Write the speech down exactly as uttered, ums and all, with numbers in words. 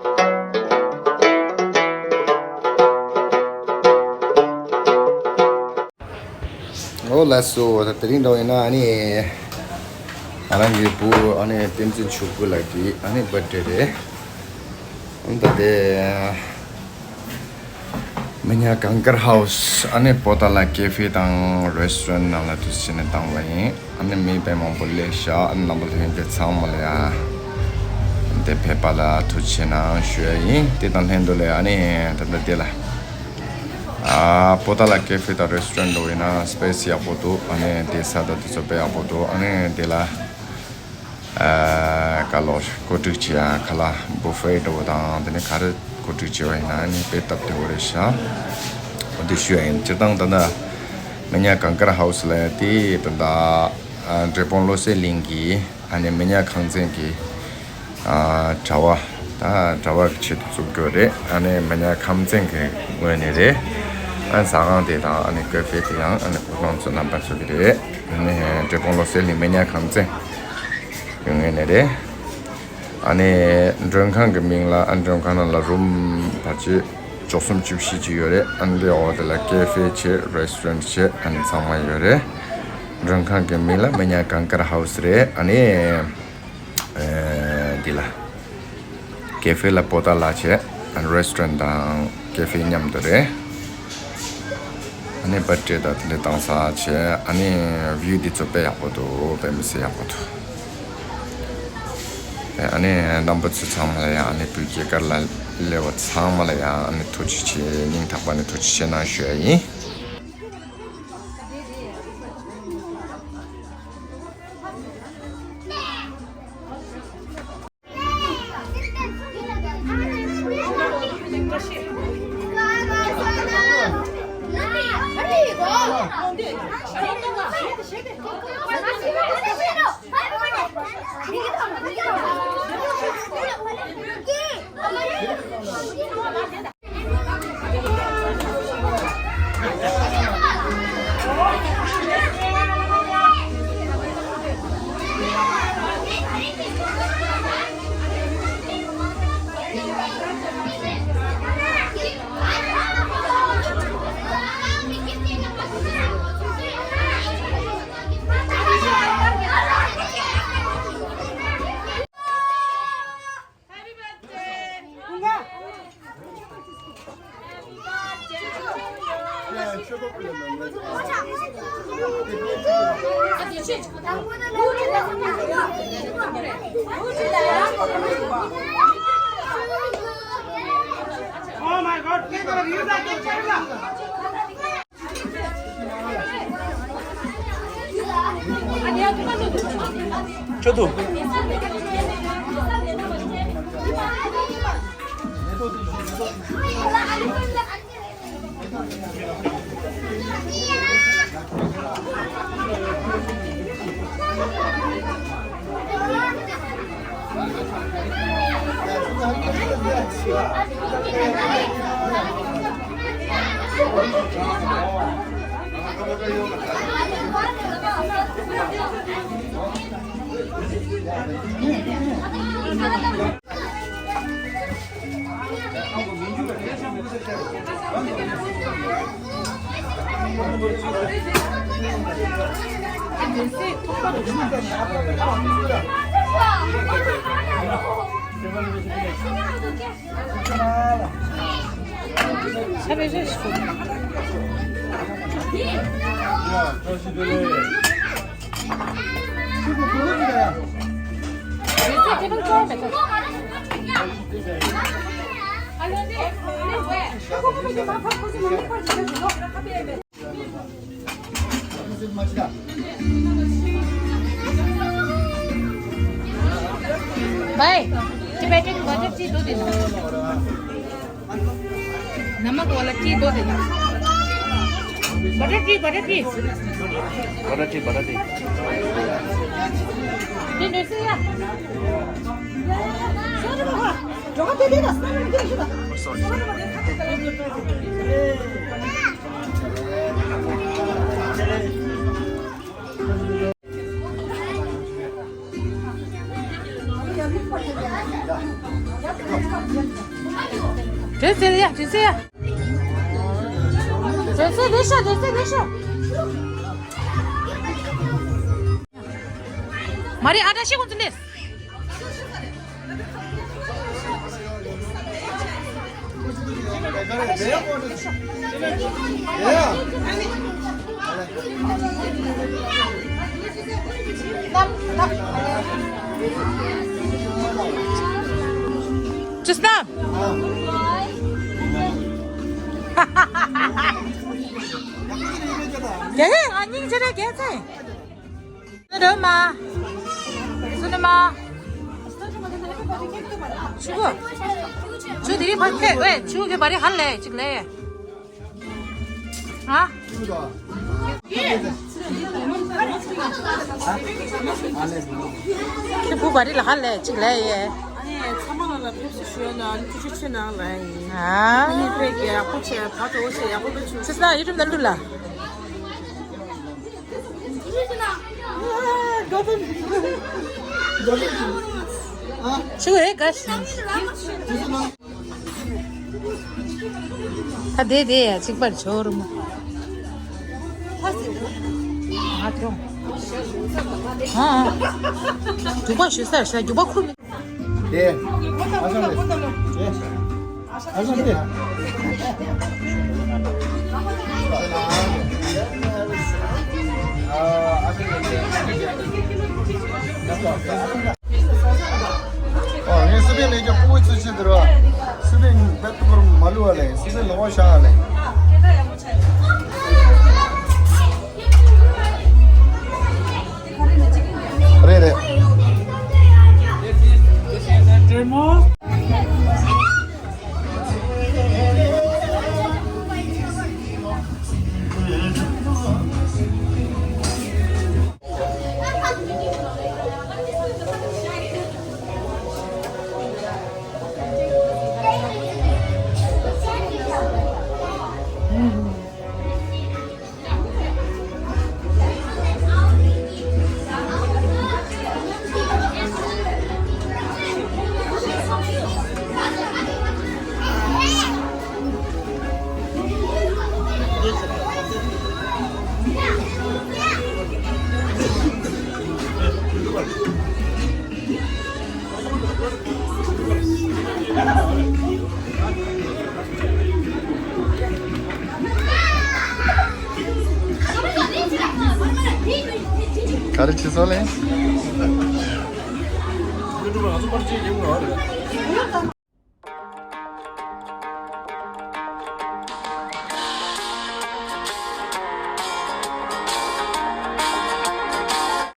ཨོ་ལགས་སོ། ད་དེ་རིང་འདྲ་བོ་ཡིན་ན་ཨ་ནི་ང་རང་གི་བུ་ཨ་ནི་བསྟན་འཛིན་ཕྱུག་པོ་ལགས་ཀྱི་ཨ་ནི་བར་ཐི་ཌེ་རེད། ཨ་ནི་ད་དེ་མི་ཉག་གངས་དཀར་ཧའུ་སི་ཨ་ནི་པོ་ཏཱ་ལ་ཀེ་ཧྥེ་དང་རེ་སི་ཊོ་རན་ནང་ལ་དུས་ཕྱིན་ནས་བཏང་བ་ཡིན། ཨ་ནི་མི་དཔེ་མང་པོ་སླེབས་ཤག་ཨ་ནི་རྣམ་པ་ལྷན་རྒྱས་ཚང་མ་ལ་ཡ་དེ་ཕེབས་པ་ལ་ཐུགས་རྗེ་ཆེ་གནང་ཞུ་ཡ་ཡིན། དེ་དང་ལྷན་དུ་ལ་ཡ་ཨ་ནི་ད་ལྟ་དེ་ལ་ཨ་པོ་ཏཱ་ལ་ཀེ་ཧྥེ་དང་རེ་སི་ཊོ་རན་འགྲོ་ཡིན་ན་སི་པེ་སི་ཡག་པོ་འདུག་ཨ་ནི་དེ་ས་དང་དེ་ཚོ་དཔེ་ཡག་པོ་འདུག་ཨ་ནི་དེ་ལ་ཨ་ག་ལོར་གོ་སྒྲིག་བྱེད་ཡ་ཁ་ལག་བུ་ཧྥེ་འགྲོ་བ་དང་དེ་ནས་ག་རེ་གོ་སྒྲིག་བྱེད་པ་ཡིན་ན་ཨ་ནི་དཔེ་སྟབས་བདེ་བོ་རེད་ཤག་འོ་དེ་ཞུ་ཡ་ཡིན། སྤྱིར་བཏང་ད་ལྟ་མི་ཉག་གངས་དཀར་ཧའུ་སི་ལ་ཡ་དེ་ད་ལྟ་ཨ་འབྲས་སྤུངས་བློ་གསལ་གླིང་གི་ཨ་ནི་མི་ཉག་ཁང་ཚན་གྱི་ཨ་གྲྭ་པ་དང་གྲྭ་པ་གི་ཆེད་དུ་བཙུགས་རྒྱུ་རེད། ཨ་ནི་མི་ཉག་ཁང་ཚན་གྱི་ངོས་ནས་རེད། ཨ་ནི་ཟ་ཁང་དེ་དང་ཨ་ནི་ཀེ་ཧྥེ་དེ་ཡང་ཨ་ནི་སྐུ་ཁོང་ཚོ་རྣམ་པ་ཚོ་གི་རེད། ཨ་ནི་འབྲས་སྤུངས་བློ་གསལ་གླིང་མི་ཉག་ཁང་ཚན་གྱི་ངོས་ནས་རེད། ཨ་ནི་མགྲོན་ཁང་གི་མིང་ལ་ཨ་མགྲོན་ཁང་ནང་ལ་རུམ་ཕལ་ཆེར་བཅུ་གསུམ་བཅུ་བཞི་ཅིག་ཡོད་རེད། ཨ་ནི་འདི་འོག་དེ་ལ་ཀེ་ཧྥེ་བྱས་རེ་སི་ཊོ་རན་བྱས་ཨ་ནི་ཚང་མ་ཡོད་རེད། མགྲོན་ཁང་གི་མིང་ལ་མི་ཉག་གངས་དཀར་ཧའུ་སི་རེད། ཨ་ནི་ཨེ་འདི་ལ་ཀེ་ཧྥེ་ལ་པོ་ཏཱ་ལ་བྱས་ཨ་ནི་རེ་སི་ཊོ་རན་དང་ཀེ་ཧྥེ་མཉམ་དུ་རེད། ཨ་ནི་བར་ཐི་ཌེ་དང་དེ་འདྲ་བཏང་ས་བྱས་ཨ་ནི་བིའུ་འདི་ཚོ་དཔེ་ཡག་པོ་འདུག་དཔེ་མི་སྲིད་ཡག་པོ་འདུག་ཨ་ནི་རྣམ་པ་ཚོ་ཚང་མ་ལ་ཡང་ཨ་ནི་བོད་རྒྱལ་ཁབ་ལ་སླེབས་པ་ཚང་མ་ལ་ཡང་ཨ་ནི་ཐུགས་རྗེ་ཆེ། སྙིང་ཐག་པ་ནས་ཐུགས་རྗེ་ཆེ་གནང་ཞུ་ཡ་ཡིན། भाइ, Tibetan butter tea दो दे दो। नमक वाला टी दो दे दो। Butter tea, butter tea. Butter tea, butter tea. Tea दे से या। དྲན་གསོ་ཡ། དྲན་གསོ་ཡ། དྲན་གསོ་ལེ་ཤ། དྲན་གསོ་ལེ་ཤ། མ་རེད། ཨ་བྲ་ཤི་ཁོང་ཚོ་ནས། ཅི་སྣ། རྒྱ་ཧེ་ང་སྙིང་རྗེ་རེད་རྒྱལ་མཚན། སུ་རེད་མ། སུ་ནི་མ། ཆུ་གོ། ཆུ་དེ་རིང་ཕར་ཁད་ཝེ། ཆུ་གི་བ་རི་ཧ་ལས་ཅིག་ལས། ཨ། ཁྱེད་བུ་བ་རི་ལ་ཧ་ལས་ཅིག་ལས་ཡེ། ཨ་ནི་ཚང་མ་ལ་ལ་ཕེབས་བསུ་ཞུ་ཡ་ལ་ཨ་ནི་ཐུགས་རྗེ་ཆེ་གནང་ལ་ཡིན། ཨ། ཨ་ནི་ཕེབས་ཀྱི་ཡག་པོ་བྱས་ད་གྲོགས་བྱས་ཡག་པོ་ཕེབས་བྱུང་། ཆུ་ས་ཡུ་ཊུབ་ནང་བླུགས་ལ། ཆུ་ཨེ་ག་ཤི། ད་དེ་དེ་ཡ་གཅིག་པར་ཆོ་རུ་མོ། ཨ་ཐོ། ཨ་ཨ། རྒྱུག་པ་ཞུ་ས་ཤ་རྒྱུག་པ་ཁུར། དེ། ཨ་ཤང་དེ། དེ། ཨ་ཤང་དེ། ཨོ། ངས་སི་པན་ལས་ཀྱང་ཕྲུ་གུ་ཚོས་བྱེད་དེ་རེད་བ། སི་པན་བེད་ཐུག་པར་མ་ལུས་བ་ལས། སི་པན་ལོག་བ་བཞག་བ་ལས། རེད་རེད། ག་རེ་བྱེད་སོང་ལེ།